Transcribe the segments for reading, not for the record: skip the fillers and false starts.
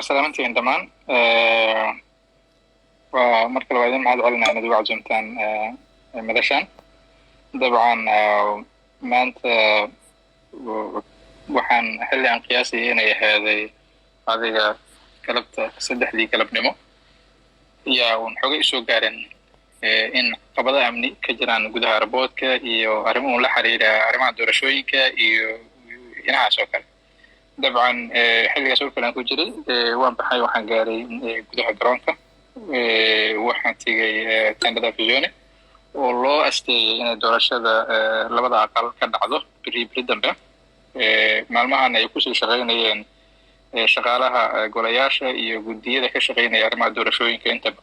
Salaamantihiin dhammaan. Waa mar kale waa idin mahad celinaa inaad igu casuumtaan madashan. Dabcan maanta waxaan xilli aan qiyaasayay inay ahaaday adiga galabta 3dii galabnimo yaa uun xogay usoo gaaren in qabada amni ka jiraan gudaha airportka iyo arrimo uun la xiriira arrimaha doorashooyinka iyo inahaas oo kale. Dabcan xilligaas oo kale aan ku jiray, waan baxay, waxaan gaaray gudaha garoonka, waxaan tegay tendada Afisyoone oo loo asteeyay inay doorashada labada aqal ka dhacdo beri beri dambe. Maalmahan ay kusii shaqaynayeen shaqaalaha golayaasha iyo guddiyada ka shaqaynaya arrimaha doorashooyinka intaba.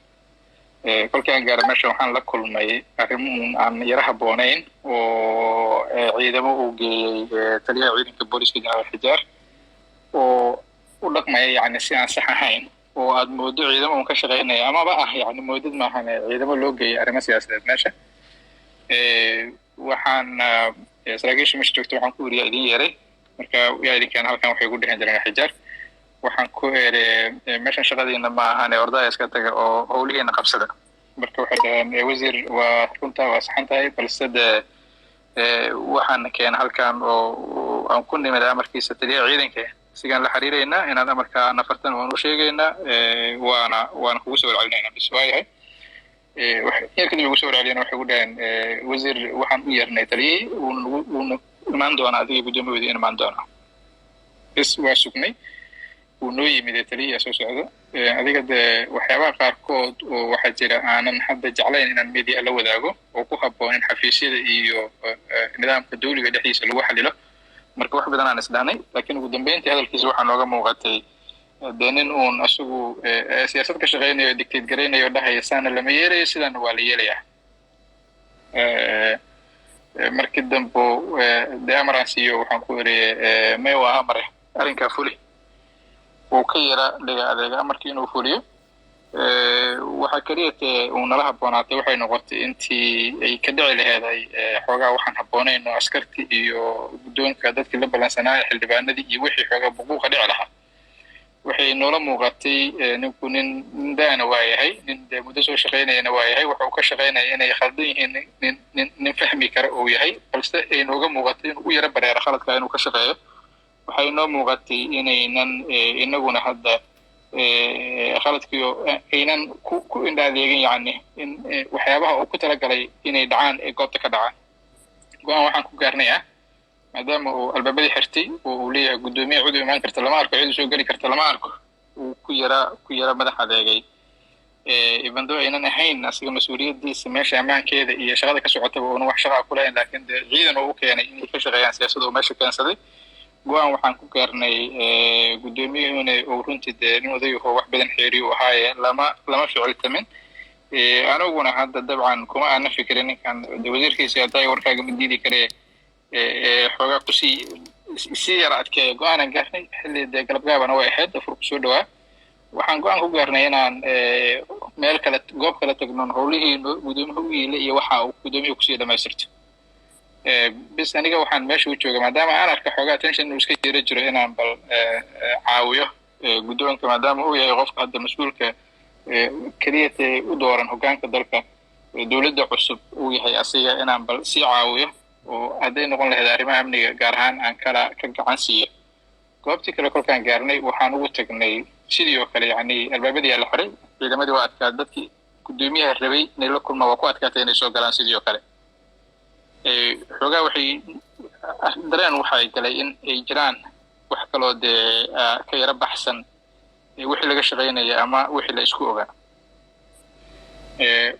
Kolkii aan gaaray meesha, waxaan la kulmay arrimuun aan yara habboonayn oo ciidamo uu geeyey taliyaha ciidanka booliska, Jenaraal Xijaar, oo u dhaqmaya yani si aan sax ahayn, oo aad moodo ciidamo uun ka shaqaynaya amaba ah yani moodid maahan, ciidamo loo geeyay arrimo siyaasadeed meesha. Waxaan saraakiisha meesha joogta waxaan ku iriyaa idin yeeray, marka yaa idinkaan halkan waxay ugu dhehen Jenaraal Xijaar. Waxaan ku eri, meeshan shaqadiina ma ahane, ordaya iska taga oo howlihiina qabsada. Marka waxay dhaheen, wasiir, waa runtaa, waa saxan tahay, balse dee waxaan keena halkan oo aan ku nimid amarkiisa taliyaha ciidanka, isigaan la xiriireynaa inaad amarkaa nafartan waan u sheegaynaa, waana kugu soo warcelinayna. Bis waayahay. Yar kadib ugu soo warceliyeen, waxay ugu dhaheen, wasiir, waxaan u yeernay taliyihii, wuuna imaan doonaa, adiga guddoomiyahoodii imaan doonaa. Bis waa sugnay, wuu noo yimid ee taliyaha soo socda. Adiga dee waxyaabaha qaarkood oo waxaa jira aanan hadda jeclayn inaan media la wadaago oo ku habboon in xafiisyada iyo nidaamka dawliga dhexdiisa lagu xalilo. Marka wax badan aan isdhahnay, laakiin ugu dambeyntii hadalkiisa waxaa nooga muuqatay dee nin uun isagu siyaasad ka shaqeynayo, dictate garaynayo, dhahaya saana lama yeelayo, sidaana waa la yeelayaa. Markii dambe dee amar aan siiyo, waxaan ku iri, may, waa amare, arrinkaa fuli. Wuu ka yara dhiga adeega amarkii inuu fuliyo. Waxaa keliya tee uu nala habboonaatay waxay noqotay intii ay ka dhici laheed ay xoogaa waxaan habboonayn oo askartii iyo guddoonka dadkii la ballansanaayo, xildhibaanadii iyo wixii xoogaa buquuqa dhici lahaa. Waxay noola muuqatay ninku nin daana waa yahay, nin dee muddo soo shaqaynayana waa yahay, waxa uu ka shaqaynaya inay khaldan yihiin nin fahmi kara uu yahay, balse ay nooga muuqatay inuu u yaro bareero khaladka inuu ka shaqeeyo. Waxay noo muuqatay inaynan inaguna hadda khaladkiio aynan ku indha adeegin, yacni in waxyaabaha uu ku talagalay inay dhacaan ee goobta ka dhacaan. Go-aan waxaan ku gaarnay ah, maadaama uu albaabadii xirtay oo uu leeyahay guddoomiye cid u imaan karta lama arko, cid u soo geli karta lama arko, uu ku yara madax adeegay, even though aynan ahayn asiga mas-uuliyaddiisa meesha ammaankeeda iyo shaqada ka socotaba uuna wax shaqaa ku lahayn, laakiin dee ciidan oo u keenay inay ka shaqeeyaan siyaasadda uu meesha keensaday. Go-aan waxaan ku gaarnay, guddoomiyuhuna uu runtii dee nin odayahoo wax badan xeeriyo u ahaaye, lama ficiltamin. Aniguna hadda dabcan kuma aana fikirin ninkan de wasiirkiisa hadday warkaaga ma diidi karee, xoogaa kusii sii yara adkeeya. Go-aanaan gaarnay xilli dee galabgaabana way ahayd, afur kusoo dhawaa. Waxaan go-aan ku gaarnay inaan meel kale, goob kale tagnon, howlihii guddoomiyaha u yiila iyo waxa uu guddoomiyuhu kusii dhamaystirto. Bis aniga waxaan meesha u jooga, maadaama aan arka xoogaa tension inuu iska jiro jiro, inaan bal caawiyo guddoonka, maadaama uu yahay qofka hadda mas-uulka keliyate u dooran hoggaanka dalka, dowladda cusub uu yahay asiga, inaan bal sii caawiyo oo hadday noqon lahayd arrimaha amniga gaar ahaan aan kala ka gacan siiyo. Goobtii kale kolkaan gaarnay, waxaan ugu tagnay sidii oo kale, yacni albaabadii aa la xiray, ciidamadii waa adkaa, dadkii guddoomiyaha rabay inay la kulmaan waa ku adkaatay inay soo galaan. Sidii oo kale xoogaa waxay dareen waxay galay in ay jiraan wax kaloo dee ka yaro baxsan wixii laga shaqaynaya ama wixii la isku ogaa.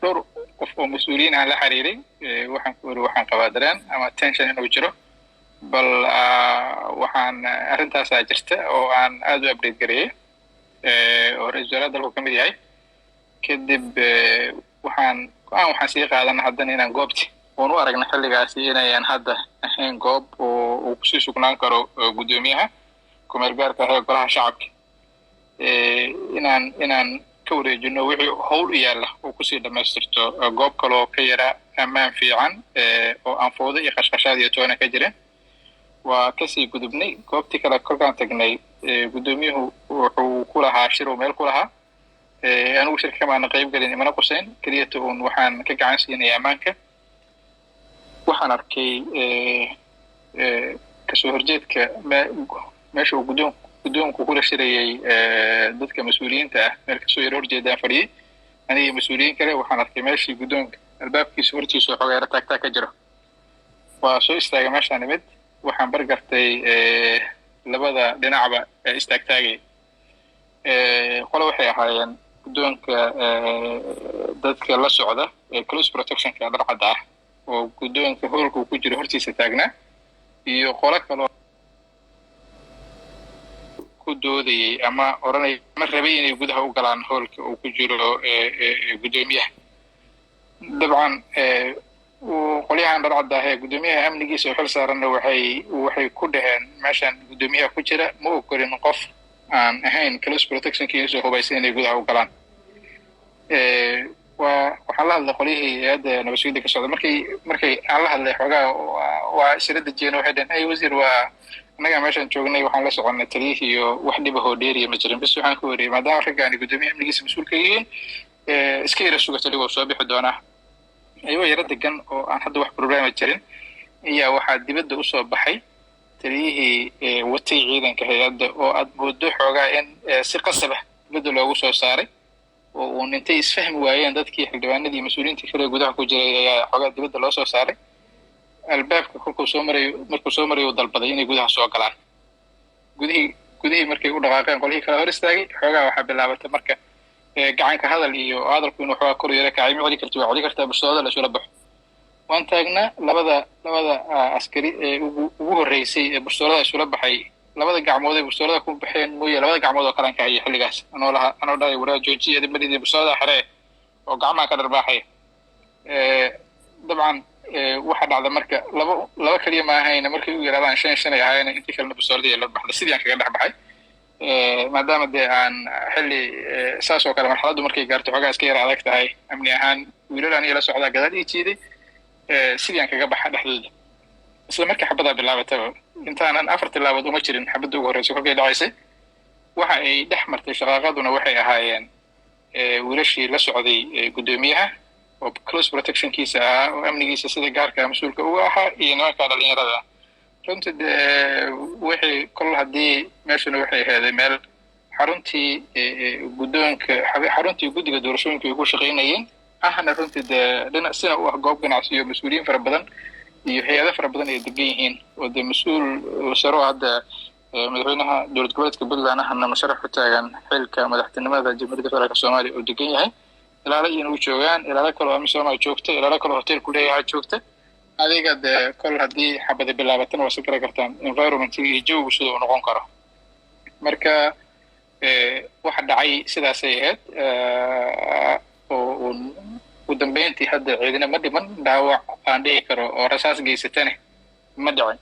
Dhowr qof oo mas-uuliyiin aan la xiriiray, waxaan ku iri, waxaan qabaa dareen ama tension inuu jiro, bal waxaan arrintaasaa jirta oo aan aad u update gareeyey, oo ra-isul wasaaraha dalku ka mid yahay. Kadib waxaan go-aan waxaan sii qaadana haddana inaan goobti oon u aragna xilligaasi inayan hadda ahayn goob oo uu kusii sugnaan karo guddoomiyaha kumeel gaarka ah ee golaha shacabka, inaan ka wareejino wixii howl u yaalla oo kusii dhamaystirto goob kaloo ka yara ammaan fiican oo aan fowdo iyo khashkhashaad iyo toona ka jirin. Waa kasii gudubnay. Goobtii kale kolkaan tagnay, guddoomiyuhu Wuxuu ku lahaa shir uu meel ku lahaa. Anigu shirka kamaana qayb gelin, imana quseyn. Keliyata uun waxaan ka gacan siinaya ammaanka. Waxaan arkay kasoo horjeedka meesha uu guddoonku kula shirayay dadka mas-uuliyiinta ah. Meel kasoo yaro horjeedaan fadhiyey aniga mas-uuliyiin kale. Waxaan arkay meeshii guddoonka albaabkiisa hortiisa xoogaa yaro taagtaag ka jiro. Waa soo istaagay meeshaan imid. Waxaan bargartay labada dhinacba ee istaagtaagay. Qole waxay ahaayeen guddoonka dadka la socda ee close protectionka dharcadda ah oo guddoonka hoolka uu ku jiro hortiisa taagnaa, iyo qolo kaloo ku doodayay ama oranay ama rabay inay gudaha u galaan hoolka uu ku jiro guddoomiyaha. Dabcan qolyahan dharcadda ah ee guddoomiyaha amnigiisa oo xil saaranna waxay ku dhaheen, meeshan guddoomiyaha ku jira, ma ogolin qof aan ahayn close protectionkiisa hubaysan inay gudaha u galaan. Waa waxaan la hadlay qolyihii hay-adda nabad sugidda ka socda. Markay aan la hadlay, xoogaa waa isla dejiyeen. Waxay dhaheen, "Hey wasiir, waa annagaa meeshaan joognay, waxaan la soconnay taliyihii iyo wax dhibahoo dheeriya ma jirin." Bas, waxaan ku weriyay, maadaama raggaani guddoomiyaha amnigiisa mas-uul ka yihiin, iska yara suga, taliga waa soo bixi doonaa. Ayagoo yaro degan oo aan hadda wax problema jirin ayaa waxaa dibadda usoo baxay taliyihii watay ciidanka hay-adda, oo aad moodo xoogaa in si qasab ah dibadda loogu soo saaray, oo uun intay isfahmi waayeen dadkii xildhibaanadii iyo mas-uuliyiintii kale gudaha ku jiray ayaa xoogaa dibadda loo soo saaray. Albaabka kolkuu soo marayo, markuu soo marayo, uu dalbaday inay gudaha soo galaan. Gudihii markay u dhaqaaqeen, qolihii kale hor istaagay. Xoogaa waxaa bilaabatay marka gacanka hadal iyo hadalku inuu xoogaa kor yara kacay. Ma celi karti, waa celi kartaa, bustoolada la isula baxo. Waan taagnaa. Labada askari ee ugu horreysay ee bustoolada isula baxay, labada gacmood ee bustoolada ku baxeen mooye, labada gacmood oo kalean ka hayay xilligaas, anoo laha, anoo dhahay, "Waraa joojiya, maridii bustoolada xeree," oo gacmaha ka dharbaaxaya. Dabcan waxa dhacda marka laba laba keliya ma ahayna, markay u yaraadaan shan shan ay ahaayeen, intii kalena bustooladii la baxda. Sidii aan kaga dhex baxay, maadaama dee aan xilli saas oo kale marxaladdu markay gaarto xoogaa iska yara adag tahay amni ahaan, wiilal aan ila socdaa gadaal ii jiiday. Sidii aan kaga baxa dhexdooda, isla markii xabadaa bilaabataba, intaanan 4 tilaabood uma jirin xabadda ugu horreysa kolkay dhacaysay. Waxa ay dhex martay shaqaaqaduna waxay ahaayeen wiilashii la socday guddoomiyaha oo close protectionkiisa ahaa oo amnigiisa sida gaarka mas-uulka uga ahaa iyo nimanka dhalinyarada. Runtii dee wixii kol haddii meeshuna waxay aheeday meel xaruntii guddoonka, xaruntii guddiga doorashooyinka ay ku shaqaynayeen ahna, runtii dee dhinac sina u ah goob ganacsi iyo mas-uuliyiin fara badan iyo hay-ado fara badan ay degan yihiin, oo dee mas-uul saro hadda madaxweynaha dowlad goboleedka Puntland ahna musharax ku taagan xilka madaxtinimada Jamhuuriyadda Federaalka Soomaaliya oo degan yahay, ilaalo iyana u joogaan, ilaalo kaloo AMISOM joogta, ilaalo kaloo hotelku leeyahay joogta. Adiga dee kol haddii xabadi bilaabatana waa si garan kartaan environmentiga iyo jawigu sida uu noqon karo. Marka waxa dhacay sidaasay ahayd, oo uun ugu dambeyntii hadda ciidina ma dhiman, dhaawac aan dhihi karo oo rasaas geysatane ma dhicin.